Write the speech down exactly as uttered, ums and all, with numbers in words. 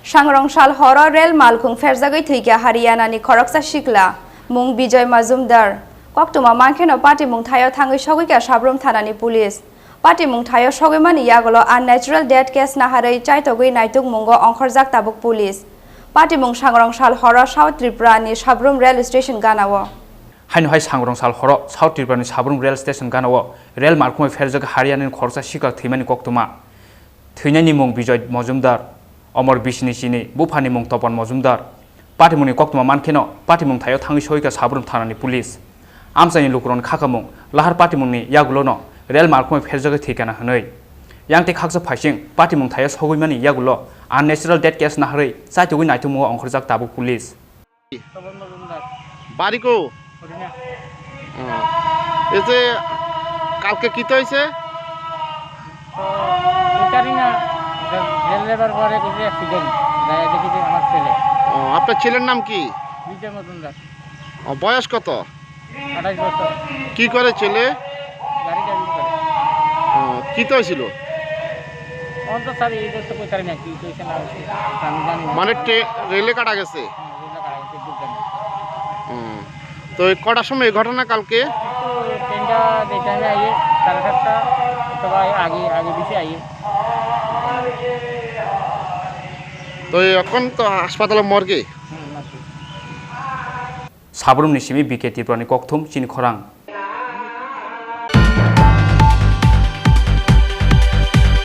Sangrong sal horo rel malkhung pherjagwi thwikha Haryanani khoroksa sikla, mung Bijoy Majumdar. Koktwma mankheno patimung thaio thangwi sogwikha Sabrum thanani police. Patimung thaio sogwimani yagulo unnatural death case naharwi chaitogwi naitugmungo ongkhorjak tabuk police. Patimung sangrong sal horo South Tripura ni Sabrum rail station ganao. Haino hai sangrong sal horo South Tripura ni Sabrum rail station ganao rel malkhungwi pherjak Haryanani khoroksa sikla thwimani koktwma. Thwinaini mung Bijoy Mojumdar, Omor bisini chini buphani mung Topan Mojumdar. Patimungni koktwma mankheno patimung thaio thangwi soika Sabrum thanani police. Amchaini lukurokni khakamung lahar patimungni yagulono rel malkhungwi pherjagwi thwikana hwnwi. Yang tei khaksa phaising patimung thaio sogwimani yagulo unnatural death case naharwi chaitugwi naitugmungo ongkhorjak tabuk police. Tapan মজুমদার। বাড়ি কো? হরিণা। ও। এই যে কালকে কি তো হয়েছে? তো বিচারি না, রে-, রেল লেবার পরে কিছু অ্যাক্সিডেন্ট, গায়ে দেখি যে আমার ছেলে। ও, আপনার ছেলের নাম কি? বিজয় মজুমদার। ও, বয়স কত? আঠাশ বছর। কি করে ছেলে? গাড়ি ড্রাইভিং করে। ও, কি তো হয়েছিল? অন্ত স্যার, এই তো কই তারিখ না, কি তো হয়েছে না হয়েছে, আমি জানি না। মানে ট্রে-, রেলে কাটা গেছে? হুম। তো এই কটার সময় এই ঘটনা কালকে? তো তিনটা, যে টাইমে আইয়ে, সাড়ে সাতটা অথবা আগে, আগে বেশি আইয়ে। তো এই এখন তো হাসপাতালে মর্গে? হুম, মর্গে। Sabrumni simi B K Tripurani kokthum chini khorang.